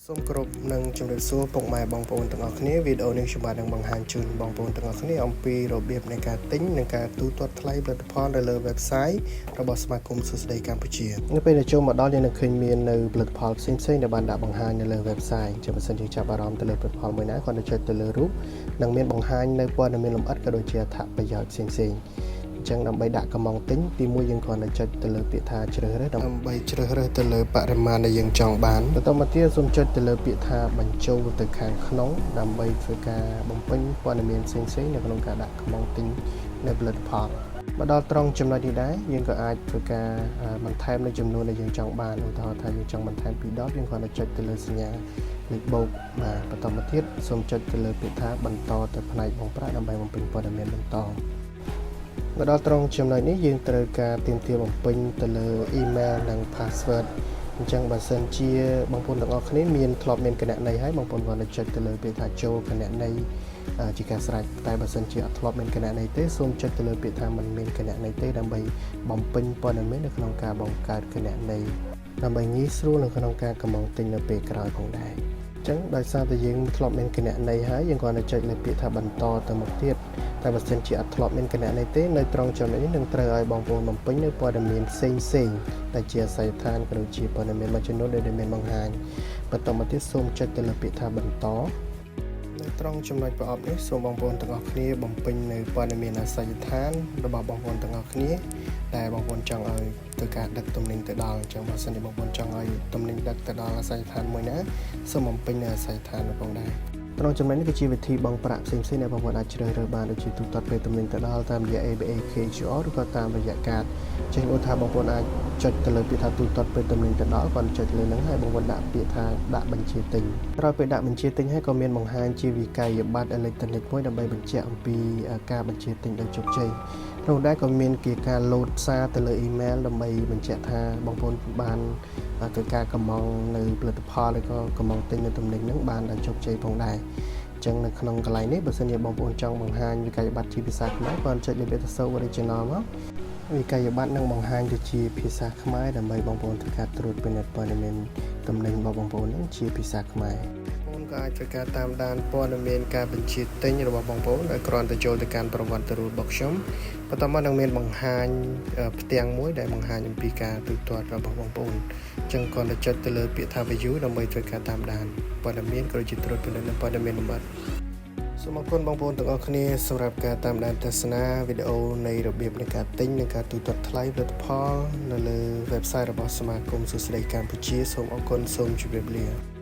សូមគោរពនិងជម្រាបសួរពុកម៉ែបងប្អូនទាំងអស់គ្នាវីដេអូនេះខ្ញុំបាទនឹងបង្ហាញជូនបងប្អូនទាំងអស់គ្នាអំពីរបៀបនៃការទិញនិងការទូទាត់ថ្លៃផលិតផលនៅលើ website របស់សមាគមសួស្តីកម្ពុជានៅពេលដែលចូលមកដល់យើងនឹងឃើញមាននៅផលិតផលផ្សេងៗដែលបានដាក់បង្ហាញនៅលើ website ចឹងបើសិនជាចាប់អារម្មណ៍ទៅលើផលិតផលមួយណាគ្រាន់តែចុចទៅលើរូបនឹងមានបង្ហាញនៅព័ត៌មានលម្អិតក៏ដូចជាអត្ថប្រយោជន៍ផ្សេងៗអញ្ចឹងដើម្បីដាក់កម្ម៉ង់ទិញទីមួយយើងគ្រាន់តែចុចទៅលើពាក្យថាជ្រើសរើសដើម្បីជ្រើសរើសទៅលើបរិមាណដែលយើងចង់បានបន្តមកទៀតសូមចុចទៅលើពាក្យថាបញ្ចូលទៅខាងក្នុងដើម្បីធ្វើការបំពេញព័ត៌មានផ្សេងៗនៅក្នុងការដាក់កម្ម៉ង់ទិញនៅផលិតផលមកដល់ត្រង់ចំណុចនេះដែរយើងក៏អាចធ្វើការបន្ថែមនៅចំនួនដែលយើងចង់បានឧទាហរណ៍ថាយើងចង់បន្ថែម2ដបយើងគ្រាន់តែចុចទៅលើសញ្ញាលេខបូកបាទបន្តមកទៀតសូមចុចទៅលើពាក្យថាបន្តទៅផ្នែកបង់ប្រាក់ដើម្បីបំពេញព័ត៌មានបន្តមកដល់ត្រង់ចំណុចនេះយើងត្រូវការទាមទារបំពេញទៅលើ email និង password អញ្ចឹងបើសិនជាបងប្អូនទាំងអស់គ្នាមានធ្លាប់មានគណនីហើយបងប្អូនគ្រាន់តែចុចទៅលើពាក្យថាចូលគណនីជាការស្រេចតែបើសិនជាអត់ធ្លាប់មានគណនីទេសូមចុចទៅលើពាក្យថាមិនមានគណនីទេដើម្បីបំពេញព័ត៌មាននៅក្នុងការបង្កើតគណនីដើម្បីងាយស្រួលនៅក្នុងការកម្ម៉ង់ទិញនៅពេលក្រោយផងដែរអញ្ចឹងដោយសារតែយើងធ្លាប់មានគណនីហើយយើងគ្រាន់តែចុចលើពាក្យថាបន្តទៅមុខទៀតតែបើសិនជាអត់ធ្លាប់មានគណនីទេនៅត្រង់ចំណុចនេះនឹងត្រូវឲ្យបងប្អូនបំពេញនៅព័ត៌មានផ្សេងផ្សេងដែលជាអាសយដ្ឋានក៏ដូចជាព័ត៌មានមួយចំនួនដែលមានបង្ហាញបន្តមកទៀតសូមចុចទៅលើពាក្យថាបន្តនៅត្រង់ចំណុចប្រអប់នេះសូមបងប្អូនទាំងអស់គ្នាបំពេញនៅព័ត៌មានអាសយដ្ឋានរបស់បងប្អូនទាំងអស់គ្នាដែលបងប្អូនចង់ឲ្យធ្វើការដឹកទំនិញទៅដល់អញ្ចឹងបើសិនជាបងប្អូនចង់ឲ្យទំនិញដឹកទៅដល់អាសយដ្ឋានមួយណាសូមបំពេញនៅអាសយដ្ឋាននោះផងដែរត្រង់ចំណុចនេះគឺជាវិធីបង់ប្រាក់ផ្សេងៗដែលបងប្អូនអាចជ្រើសរើសបានដូចជាទូទាត់ពេលទំនិញទៅដល់តាមរយៈ ABA KHQR ឬក៏តាមរយៈកាតចេញឧទាហរណ៍បងប្អូនអាចចុចទៅលើពាក្យថាទូទាត់ពេលទំនិញទៅដល់គាត់ចុចលើហ្នឹងហើយបងប្អូនដាក់ពាក្យថាដាក់បញ្ជាទិញក្រោយពេលដាក់បញ្ជាទិញហើយក៏មានបង្ហាញជាវិក័យប័ត្រអេឡិចត្រូនិកមួយដើម្បីបញ្ជាក់អំពីការបញ្ជាទិញដោយជោគជ័យក្នុងដែរក៏មានគេការលោតសារទៅលើអ៊ីមែលដើម្បីបញ្ជាក់ថាបងប្អូនបានធ្វើការកម្ម៉ង់នៅផលិតផលឬក៏កម្ម៉ង់ទិញនៅទំនិញហ្នឹងបានដោយជោគជ័យផងដែរចឹងនៅក្នុងកន្លែងនេះបើសិនជាបងប្អូនចង់បង្ហាញវិក័យប័ត្រជាភាសាខ្មែរគាត់ចុចលើពាក្យថា Show Original មកវិក័យប័ត្រនឹងបង្ហាញទៅជាភាសាខ្មែរដើម្បីបងប្អូនធ្វើការត្រួតពិនិត្យព័ត៌មានទំនិញរបស់បងប្អូននឹងជាភាសាខ្មែរបងប្អូនក៏អាចធ្វើការតាមដានព័ត៌មានការបញ្ជាទិញរបស់បងប្អូនដោយគ្រាន់តែចូលទៅកាន់ប្រវត្តិរូបរបស់ខ្ញុំបន្តមកនឹងមានបង្ហាញផ្ទាំងមួយដែលបង្ហាញអំពីការទូទាត់របស់បងប្អូនអញ្ចឹងគ្រាន់តែចុចទៅលើពាក្យថា view ដើម្បីធ្វើការតាមដានព័ត៌មានក៏ដូចជាត្រួតពិនិត្យនូវព័ត៌មានលម្អិតសូមអរគុណបងប្អូនទាំងអស់គ្នាសម្រាប់ការតាមដានទស្សនាវីដេអូនៃរបៀបនៃការទិញនិងការទូទាត់ថ្លៃផលិតផលនៅលើ website របស់សមាគមសួស្តីកម្ពុជាសូមអរគុណសូមជម្រាបលា។